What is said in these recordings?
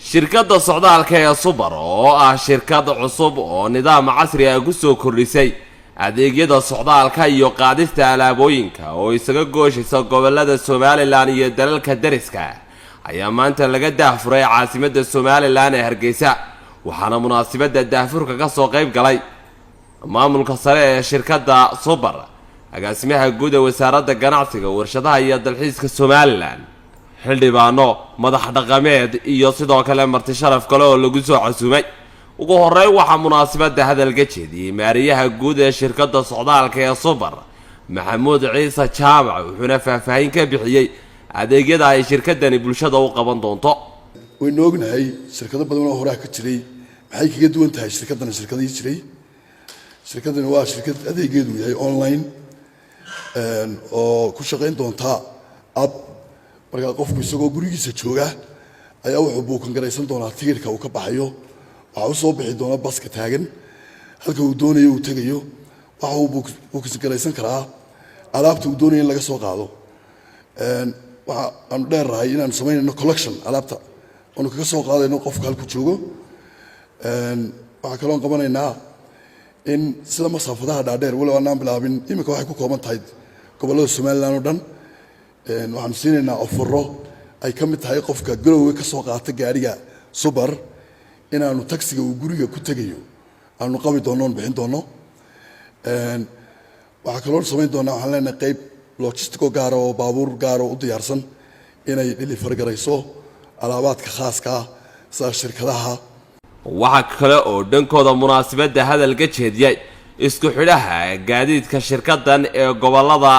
Shirkadda socdaalka ee Subar, oo ah shirkad cusub oo nidaam casri ah ku soo kordhisay adeegyada socdaalka iyo qaadista alaabooyinka oo isaga gooshaysa gobolada Somaliland iyo dalalka deriska, ayaa maanta laga daahfuray caasimadda Somaliland ee Hargeysa. Waxaana munaasabadda daahfurka ka soo qayb galay maamulka sare ee shirkadda Subar, agaasimaha guud ee Wasaaradda Ganacsiga, Warshadaha iyo Dalxiiska Somaliland, xildhibaano, madax dhaqameed iyo sidoo kale marti sharaf kale oo lagu soo casuumay. Ugu horeyn, waxaa munaasabadda hadalka jeediyey maariyaha guud ee shirkadda socdaalka ee Subar, Maxamuud Ciise Jaamac, wuxuuna faahfaahin ka bixiyey adeegyada ay shirkadani bulshada u qaban doonto. Waynu ognahay shirkado badan oo horaa ka jiray. Maxay kaga duwan tahay shirkaddan shirkadihii jiray? Shirkaddani waa shirkad adeegeedu yahay online oo ku shaqayn doonta app. Markaa qofku isagoo gurigiisa jooga ayaa wuxuu booking garaysan doonaa tigirka uu ka baxayo. Waxaa usoo bixi doona baska taagan halka uu doonayo uu tegayo. Waxa uu booking garaysan karaa alaabta uu doonayo in laga soo qaado. Waxa aanu dheernahay inaanu samaynayno collection alaabta aanu kaga soo qaadayno qofka halku joogo. Waxaa kaloon qabanaynaa in sida masaafadaha dhaadheer, walow anaan bilaabin iminka, waxay ku kooban tahay gobollada Somaliland oo dhan. Waxaanu siinaynaa offero ay ka mid tahay qofka Garowga ka soo qaata gaariga Subar inaanu taxiga uu guriga ku tegayo aanu qabi doonno oon bixin doonno. Waxaa kaloo samayn doonaa, waxaan leenahay qayb logistico gaara oo baabuur gaara u diyaarsan inay deliver garayso alaabaadka khaaska ah sida shirkadaha. Waxaa kale oo dhankooda munaasabadda hadalka jeediyay isku xidhaha gaadiidka shirkaddan ee gobolada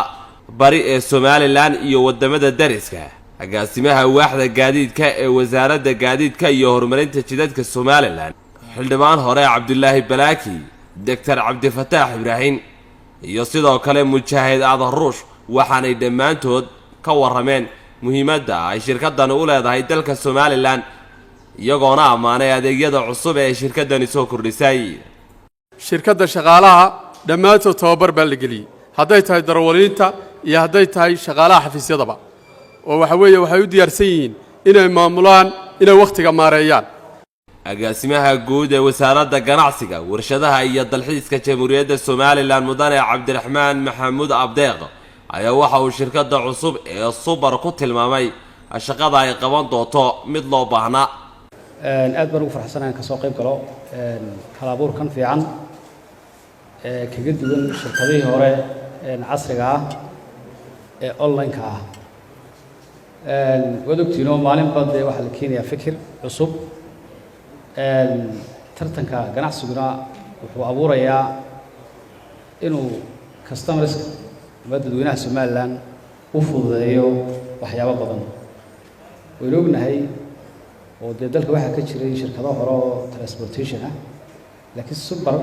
bari ee Somaliland iyo wadamada dariska, agaasimaha waaxda gaadiidka ee Wasaaradda Gaadiidka iyo Horumarinta Jidadka Somaliland, xildhibaan hore Cabdulaahi Balaaki, Doctor Cabdifataax Ibraahim iyo sidoo kale Mujaahid Aadan Ruush. Waxaanay dhammaantood ka warrameen muhiimadda ay shirkadani u leedahay dalka Somaliland, iyagoona ammaanay adeegyada cusub ee shirkaddani soo kordhisay. Shirkadda shaqaalaha dhammaantood tababar baa la geliyey, hadday tahay darawaliinta iyo hadday tahay shaqaalaha xafiisyadaba, oo waxa weeye waxay u diyaarsan yihiin inay maamulaan, inay wakhtiga maareeyaan. Agaasimaha guud ee Wasaaradda Ganacsiga, Warshadaha iyo Dalxiiska Jamhuuriyadda Somaliland, mudane Cabdiraxmaan Maxamuud Abdeeq, ayaa waxa uu shirkadda cusub ee Subar ku tilmaamay shaqada ay qaban doonto mid loo baahnaa. Aad baan ugu farxsanahay in kasoo qayb galo hal abuurkan fiican ee kaga duwan shirkadihii hore casriga ah ee online-ka ah. Waad ogtiinoo maalinba dee waxaa la keenayaa fikir cusub. Tartanka ganacsiguna wuxuu abuurayaa inuu customerska ama dadweynaha Somaliland u fududeeyo waxyaabo badan. Waynu ognahay oo dee dalka waxaa ka jiray shirkado hore oo transportation ah, laakiin Super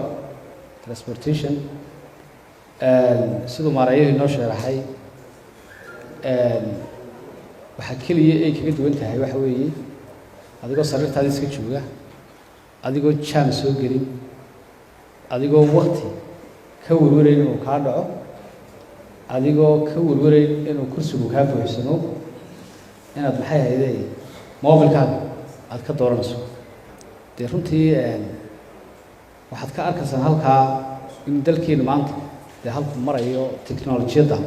Transportation, siduu maareeyuhu inoo sheeraxay, waxaa keliya ay kaga duwan tahay waxa weeye adigoo sariirtaada iska jooga, adigoo jam soo gelin, adigoo wakti ka warwarayn inuu kaa dhaco, adigoo ka warwarayn inuu kursigu kaa buuxsamo, inaad maxay hayde mobilkaaga aada ka dooranayso. Dee runtii waxaad ka arkaysaan halkaa in dalkeenu maanta dee halku marayo teknolojiyadda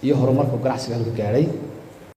iyo horumarka ganacsiga halku gaadhay.